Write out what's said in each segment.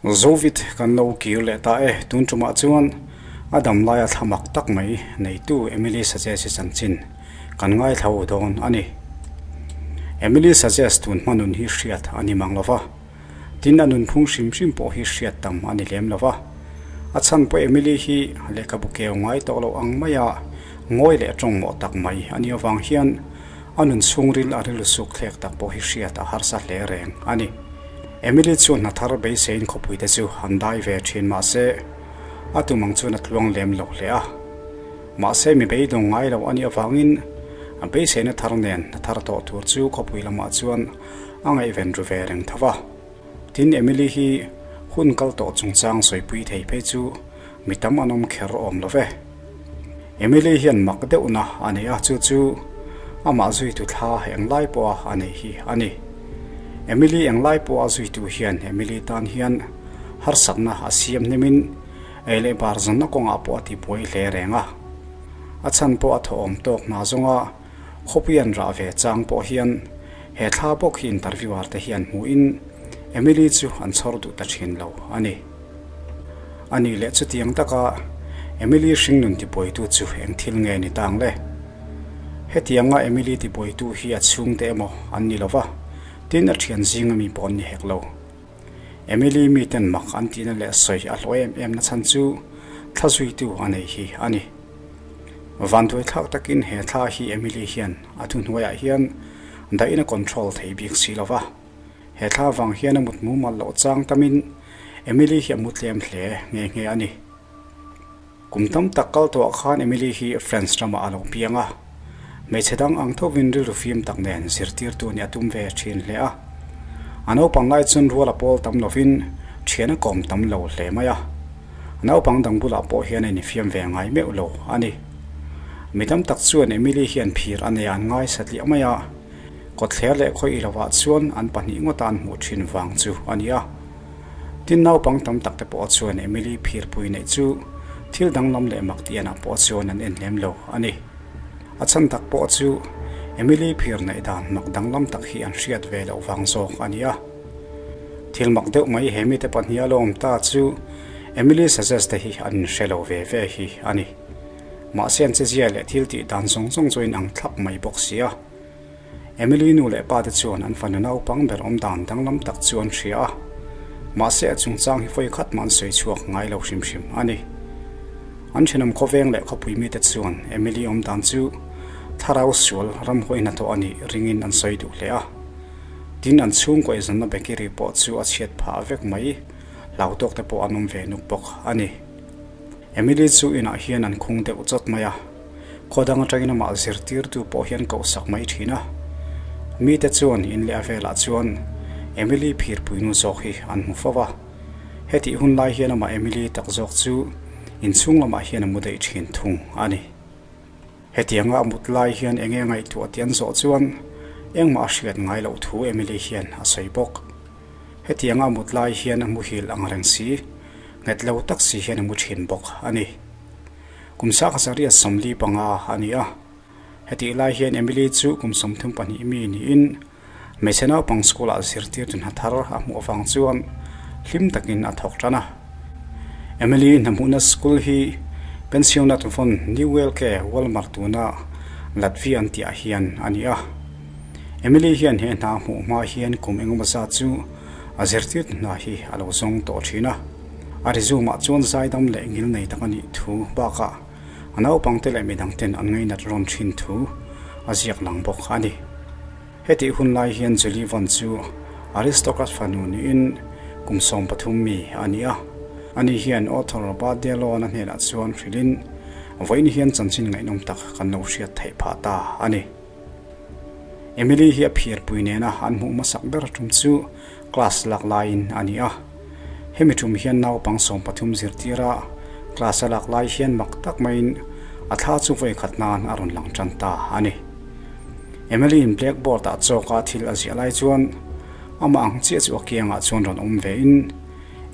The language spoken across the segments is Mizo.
Zovit kan lo kir leh ta e, tun tumah chuan a dam laia thla mak tak mai neitu Emily Sages-i chanchin kan ngaithla u dawn a ni. Emily Sages tun hma nun hi hriat a ni mang lo va, tin a nunphung hrim hrim pawh hi hriat tam a ni lem lo va. A chhan pawh Emily hi lehkhabu keu ngai tawh loh ang maia ngawi leh tawngmawh tak mai a nih avang hian a nun chhungril a rilru suk thlek tak pawh hi hriat a harsa hle reng a ni. Emily chuan hna thar beiseiin khawpuite chu an dai ve thin mahse a tum ang chuan a tluang lem lo hle a. Mahse mi beidawng ngai lo a nih avangin a beiseina thar nen hna thar tawh tur chu khawpui lamah chuan a ngaihven ru ve reng tho va. Tin Emily hi hun kal tawh chungchang sawipui thei phei chu mi tam an awm kher awm lo ve. Emily hian mak deuhna a nei a, chu chu amah zuitu thla englai pawha a nei hi a ni. Emily englai pawha zuitu hian Emily tan hian harsatna a siam hnemin ei leh bar zawnna kawngah pawh a tibuai hle reng a. A chhan pawh a thawhawm tawk hna zawnga khawpui an rah ve chang pawh hian he thla bawk hi interviewer te hian hmuhin Emily chu an chhawr duh ta thin lo a ni. A nih leh chutiang taka Emily hringnun tibuaitu chu eng thil nge ni tang le? Hetianga Emily tibuaitu hi a chhungte emaw an ni lova, tin a thian zinga mi pawh an ni hek lo. Emily miten mak an tihna leh sawi a hlawh em em na chhan chu thla zuitu a nei hi a ni. Vanduai thlak takin he thla hi Emily hian a thuhnuaiah hian dahin a control thei bik si lova. He thla vang hian a mut mumal loh chang tamin Emily hi a mu tlem hle nghe nghe a ni. Kum tam tak kal tawhah khan Emily hi France ramah a lo piang a. Hmeichhe dang ang thovin rilru fim tak nen zirtirtu nih a tum ve thin hle a. A naupang lai chuan rual a pawl tam lovin thian a kawm tam lo hle mai a. A naupang dang bulah pawh hian a infiam ve ngai meuh lo a ni. Mi tam tak chuan Emily hian phir a nei a an ngai satliah mai a. Kawtthler leh khawih lovah chuan an pahnih ngawta an hmuh thin vang chu a ni a. Tin naupang tam tak te pawh chuan Emily phirpui neih chu thil danglam leh mak tih anah pawh chuan an en lem lo a ni. A chhan tak pawh chu Emily phir neih dan mak danglam tak hi an hriat ve loh vang zawk a ni a. Thil mak deuh mai he mite pahnih a lawm ta chu Emily suggest te hi an inhre lo ve ve hi a ni. Mahse an chezia leh thil tih dan zawng zawng chu a inang thlap mai bawk si a. Emily nu leh pa te chuan an fanu naupang ber awm dan danglam tak chu an hria a, mahse a chungchang hi vawi khat mah an sawi chhuak ngai lo hrim hrim a ni. An thenawm khawveng leh khawpui mite chuan Emily awm dan chu thlarau sual ramhuai hnathawh a nih ringin an sawi duh hle a. Tin, an chhungkaw eizawnna bakery pawh chu a chhiat phah vek mai, hlau tawk te pawh an awm ve nuk bawk a ni. Emily chu inah hian an khung deuh chawt mai a. Khaw dang atangin amah zirtirtu pawh hian kohsak mai thin a. Mite chuan in leh a velah chuan Emily phirpuinu zawk hi an hmu fo a. Hetih hun lai hian amah Emily tak zawk chu inchhung lamah hian a mu daih thin thung a ni. Hetianga a mut lai hian enge ngaihtuah tih an zawh chuan engmah a hriat ngai loh thu Emily hian a sawi bawk. Hetianga a mut lai hian a muhil ang reng si, nghet lo tak si hian a mu thin bawk a ni. Kum sangha sariat 45 a ni a. Hetih lai hian Emily chu kum 32 mi niin hmeichhe naupang school-ah zirtirtu hna thar a hmuh avang chuan hlim takin a thawk tan a. Emily hna hmuhna school hi Pensionat von Neuwelke Walmart tuna Latvia an tihah hian a ni a. Emily hian he hna hmuh hma hian kum engemaw zat chu a zirtirtu hna hi a lo zawng tawh thin a. A resume ah chuan zaidam leh ngil nei tak a nih thu bakah a naupangte leh midang ten an ngainat rawn thin thu a ziak lang bawk a ni. Hetih hun lai hian Julie Von chu aristocrat fanu niin kum 13 mi a ni a. Ani hian author Robert Delon a hnenah chuan hrilhin vawiin hian chanchin ngaihnawm tak kan lo hriat theih phah ta a ni. Emily hi a phirpui nena an hmuh hmasak ber tum chu class lak laiin a ni a. Hemi tum hian naupang 13 zirtira class a lak lai hian mak tak maiin a thla chu vawi khat nan a rawn lang tan ta a ni. Emily in blackboard ah chawk a thil a ziah lai chuan amah ang chiah chu a kiangah chuan rawn awm ve in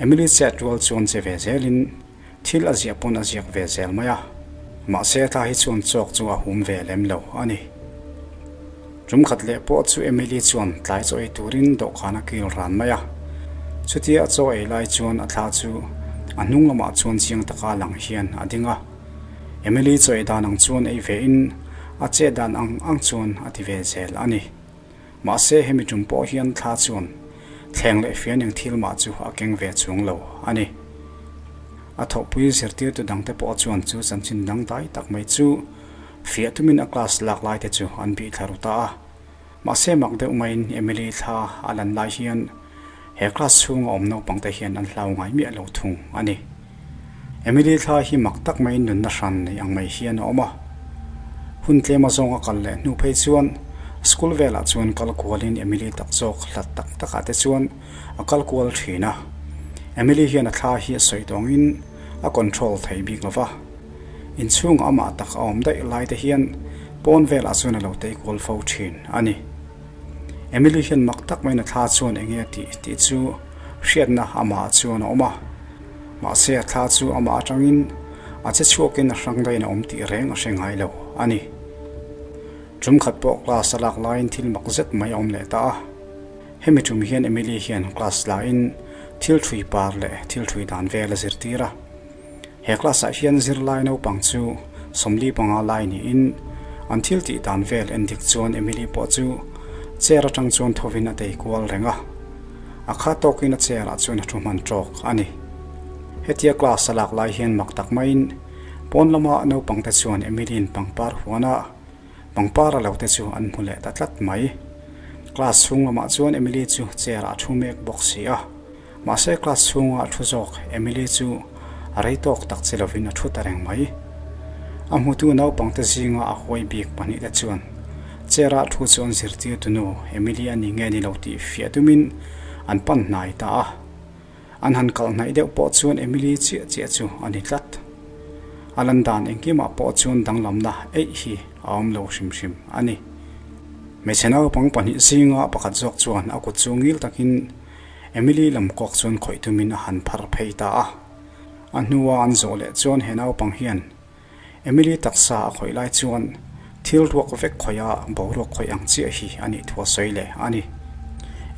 Emily chet rual chuan che ve zelin thil a ziah pawn a ziak ve zel mai a. Mahse thla hi chuan chawk chu a hum ve lem lo a ni. Tum khat leh pawh chu Emily chuan tlai chaw ei turin dawhkan a kil ran mai a. Chutia a chaw ei lai chuan a thla chu a hnung lamah chuan chiang taka lang hian a ding a. Emily chaw ei dan ang chuan ei ve in a chet dan ang ang chuan a ti ve zel a ni. Mahse hemi tum pawh hian thla chuan thleng leh fian eng thil mah chu a keng ve chung lo a ni. A thawhpui zirtirtu dangte pawh chuan chu chanchin dangdai tak mai chu fiah tumin a class lak lai te chu an bih thla ru ta a. Mahse mak deuh maiin Emily thla a lan lai hian he class chhunga awm naupang te hian an hlau ngai miah lo thung a ni. Emily thla hi mak tak maiin nunna hran nei ang mai hian a awm a. Hun tlema zawng a kal leh hnu phei chuan school velah chuan kal kualin Emily tak zawk hlat tak takah te chuan a kal kual thin a. Emily hian a thla hi a sawi tawngin a control thei bik lo va. Inchhung amah tak a awm daih lai te hian pawn velah chuan a lo tei kual fo thin a ni. Emily hian mak tak maiin a thla chuan eng nge tih tih chu hriatna amah chuan a awm a. Mahse a thla chu amah atangin a che chhuakin a hrang daihin a awm tih reng a hre ngai lo a ni. Tum khat pawh class a lak laiin thil mak zet mai a awm leh ta a. Hemi tum hian Emily hian class lain thil thui par leh thil thui dan vel a zirtir a. He class ah hian zirlai naupang chu 45 lai niin an thil tih dan vel en dik chuan Emily pawh chu chair atang chuan thovin a tei kual reng a. A kha tawkin a chair ah chuan a thu hman tawk a ni. Hetia class a lak lai hian mak tak maiin pawn lama naupang te chuan Emily in pangpar huan a pangpar a lo te chu an hmu leh ta tlat mai. Class chhung lamah chuan Emily chu chair ah a thu mek bawk si a. Mahse class chhunga a thu zawk Emily chu a rei tawk tak che lovin a thu ta reng mai. A hmutu naupangte zinga a huai bik pahnihte chuan chair ah thu chu an zirtirtu nu Emily a ni nge ni lo tih fiah tumin an pan hnai ta a. An han kalh hnaih deuh pawh chuan Emily chiah chiah chu a ni tlat. A lan dan engkimah pawh chuan danglamna eih hi a awm lo hrim hrim a ni. Hmeichhe naupang pahnih zinga pakhat zawk chuan a kut chu ngil takin Emily lam kawk chuan khawih tumin a han phar phei ta a. A hnua an zawh leh chuan he naupang hian Emily taksa a khawih lai chuan thil ruak vek khawih a boruak khawih ang chiah hi a nih thu a sawi leh a ni.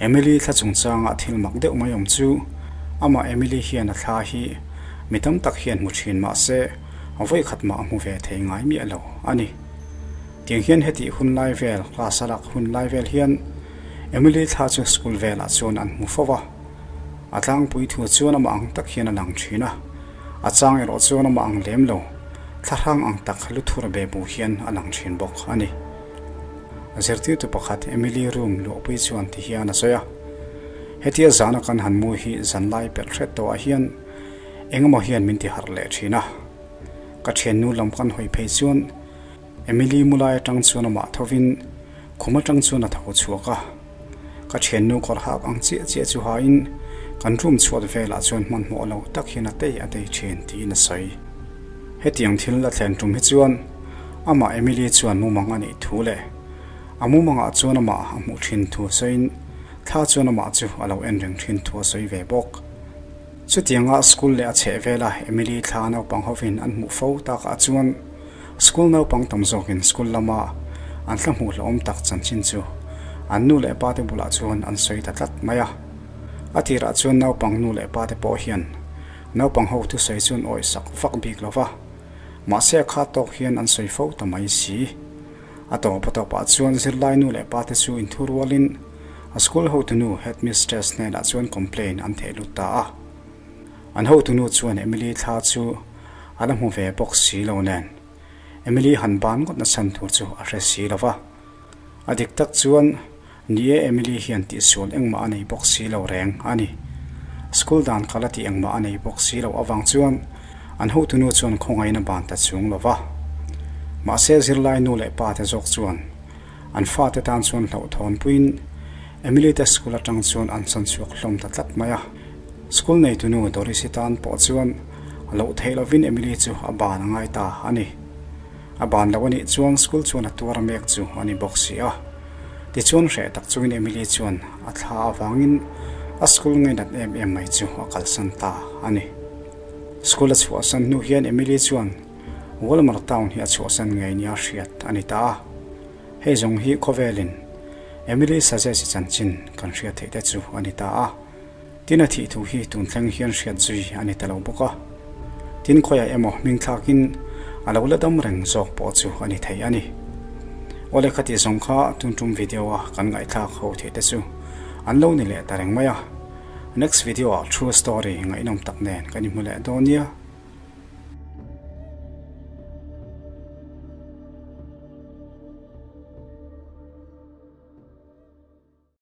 Emily thla chungchanga thil mak deuh mai awm chu amah Emily hian a thla hi mi tam tak hian hmu thin mah se vawi khat mah a hmu ve thei ngai miah lo a ni. Tiang hian hetih hun lai vel class a lak hun lai vel hian Emily thla chu school velah chuan an hmu fo va, a tlangpui thu chuan amah ang tak hian a lang thin a, a chang erawh chuan amah ang lem lo, thlahrang ang tak luthur be bu hian a lang thin bawk a ni. Zirtirtu pakhat Emily room luahpui chuan ti hian a sawi a, Hetia zana kan han mu hi zanlai pelh hret tawhah hian engemaw hian min ti harh leh thin a, ka thiannu lam kan hawi phei chuan Emily mulai atang chuan amah thovin khum atang chuan a tho chhuak a, ka thiannu kawr hak ang chiah chiah chu hain kan room chhuat velah chuan hmanhmawh lo tak hian a tei a tei thin tiin a sawi. Hetiang thil a thlen tum hi chuan amah Emily chuan mumang a neih thu leh a mumangah chuan amah a hmuh thin thu sawiin thla chuan amah chu a lo en reng thin thu a sawi ve bawk. Chutianga school leh a chheh vela Emily thla naupang hovin an hmuh fo takah chuan School naupang tam zawkin school lama an thla hmuh hlauhawm tak chanchin chu an nu leh pate bulah chuan an sawi ta tlat mai a. A tirah chuan naupang nu leh pate pawh hian naupang ho thusawi chu an awih sak vak bik lo va, mahse a khat tawk hian an sawi fo ta mai si. A tawp a tawpah chuan zirlai nu leh pate chu inthu rualin a school hotunu headmistress hnenah chuan complain an theh lut ta a. An hotunu chuan Emily thla chu a la hmu ve bawk si lo nen, Emily han ban ngawt na chhan tur chu a hre si lo va. A dik tak chuan, ni e Emily hian tihsual engmah a nei bawk si lo reng a ni. School dan kal a tih engmah a nei bawk si lo avang chuan an hotunu chuan khawngain a ban ta chung lo va. Mahse zirlai nu leh pa te zawk chuan an fate tan chuan hlauhthawnpuiin Emily te school atang chuan an chan chhuak hlawm ta tlat mai a. School neitunu Doris-i tan pawh chuan a loh theih lovin Emily chu a ban a ngai ta a ni. A ban loh a nih chuan school chuan a tuar mek chu a ni bawk si a. Tichuan hreh tak chungin Emily chuan a thla avangin a school ngainat em em mai chu a kalsan ta a ni. School a chhuahsan hnu hian Emily chuan Walmer Town hi a chhuahsan ngei nia hriat a ni ta a. Hei zawng hi khawvelin Emily Sages-i chanchin kan hriat theih te chu a ni ta a. Tin a thih thu hi tun thleng hian hriat zui a ni ta lo bawk a. Tin khawiah emaw hming thlakin a lo la dam reng zawk pawh chu a ni thei a ni. Awle khati zawng kha tun tum video a kan ngaihthlak ho theih te chu an lo ni leh ta reng mai a. Next video ah true story ngaihnawm tak nen kan inhmu leh dawn nia.